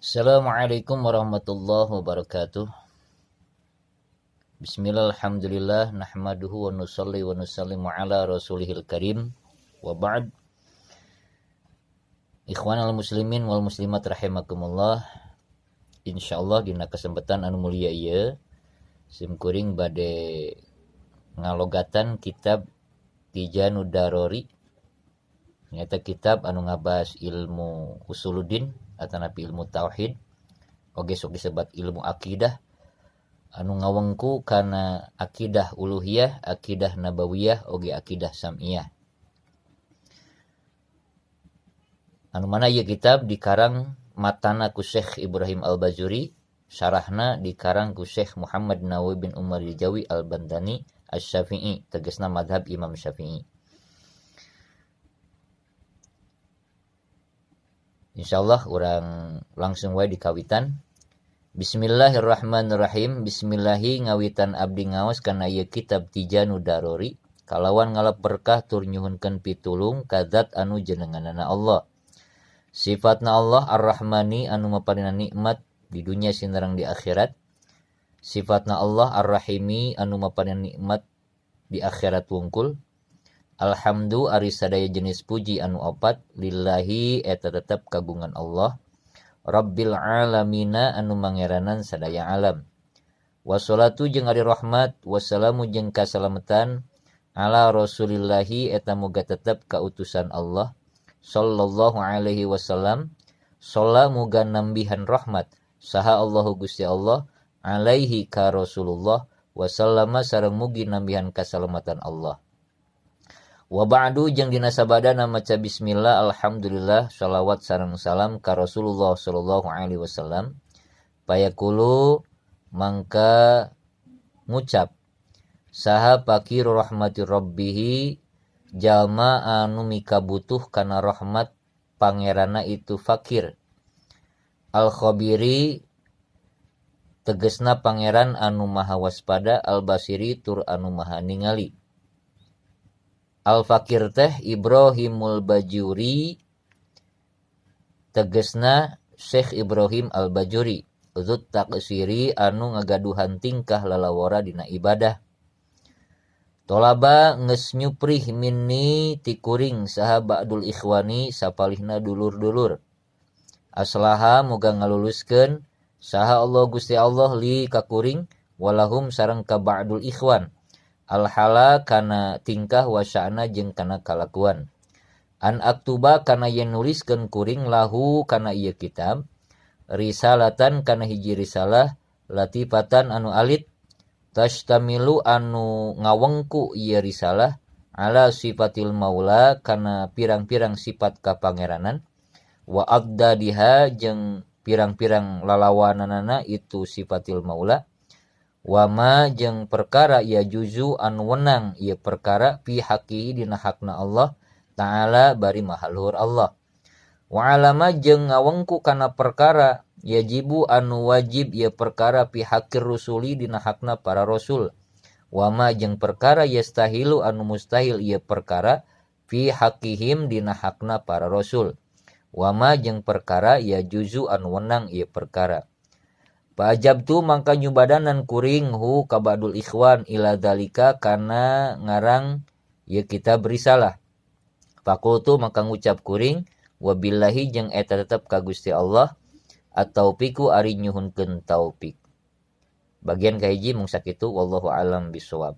Assalamualaikum warahmatullahi wabarakatuh. Bismillah, alhamdulillah, nahmaduhu wa nusalli wa nusallimu ala rasulihil karim. Wa ba'd. Ikhwanal muslimin wal muslimat rahimakumullah. Insyaallah dina kesempatan anu mulia ieu sim kuring bade ngalogatan kitab Tijanu Darori, nyaeta kitab anu ngabahas ilmu usuluddin atanapi ilmu tauhid, oge sok disebat ilmu akidah, anu ngawengku kana akidah uluhiyah, akidah nabawiyah, oge akidah sam'iyah. Anu mana ieu kitab dikarang matana ku Syekh Ibrahim Al-Bajuri, syarahna dikarang ku Syekh Muhammad Nawawi bin Umar Al-Jawi Al-Bantani Asy-Syafi'i, tegasna madhab Imam Syafi'i. Insyaallah urang langsung wae dikawitan. Bismillahirrahmanirrahim. Bismillahi ngawitan abdi ngaos kana ieu kitab Tijanu Darori kalawan ngalap berkah tur nyuhunkeun pitulung ka zat anu jenenganana Allah. Sifatna Allah Ar-Rahmani anu maparina nikmat di dunya sinareng di akhirat. Sifatna Allah Ar-Rahimi anu maparina nikmat di akhirat wungkul. Alhamdu ari sadaya jenis puji anu opat lillahi eta tetep kagungan Allah Rabbil alamina anu mangeranan sadaya alam. Wassalatu jeung ari rahmat wassalamu jeung kasalametan ala rasulillahi eta muga tetep kautusan Allah sallallahu alaihi wasallam. Sholla muga nambihan rahmat saha Allahu Gusti Allah alaihi ka Rasulullah wasallama sareng mugi nambihan kasalamatan Allah. Wa ba'du jeung dina sabadana maca bismillah alhamdulillah shalawat sareng salam ka Rasulullah sallallahu alaihi wasallam. Payaqulu mangka ngucap saha fakiru rahmati rabbih jalma anu mikabutuh kana rahmat pangeranna itu fakir. Al-khabiri tegesna pangeran anu maha waspada, al-basiri tur anu maha ningali. Al-fakir teh Ibrahimul Bajuri tegesna Syekh Ibrahim Al-Bajuri dzut taqsiri anu ngagaduhan tingkah lalawora dina ibadah. Tolaba geus nyuprih minni ti kuring saha ba'dul ikhwani sapalihna dulur-dulur. Aslaha muga ngaluluskeun saha Allah Gusti Allah li ka kuring walahum sareng ka ba'dul ikhwan. Alhala kana tingkah wasya'na jeung kana kalakuan. An aktuba kana yen nuliskeun kuring lahu kana ieu kitab risalatan kana hiji risalah latifatan anu alit tashtamilu anu ngawengku ieu risalah ala sifatil maula kana pirang-pirang sifat kapangeranan wa addadiha jeung pirang-pirang lalawananana itu sifatil maula wama jeung perkara ya juzu anu wenang ieu perkara fi haqihi dina hakna Allah ta'ala bari maha luhur Allah. Wa alama jeung ngawengku kana perkara yajibu anu wajib ieu perkara fi haqqir rusuli dina hakna para rasul. Wama jeung perkara yastahilu anu mustahil ieu perkara fi haqqihim dina hakna para rasul. Wama jeung perkara ya juzu anu wenang ieu perkara. Fa'ajabtu mangka nyubadanan kuring hu kabadul ikhwan ila dzalika kana ngarang ieu kitab risalah. Faqultu mangka ngucap kuring wabillahi jeung eta tetep ka Gusti Allah at-taufiqu ari nyuhunkeun taufik. Bagian kahiji mung sakitu wallahu alam bisawab.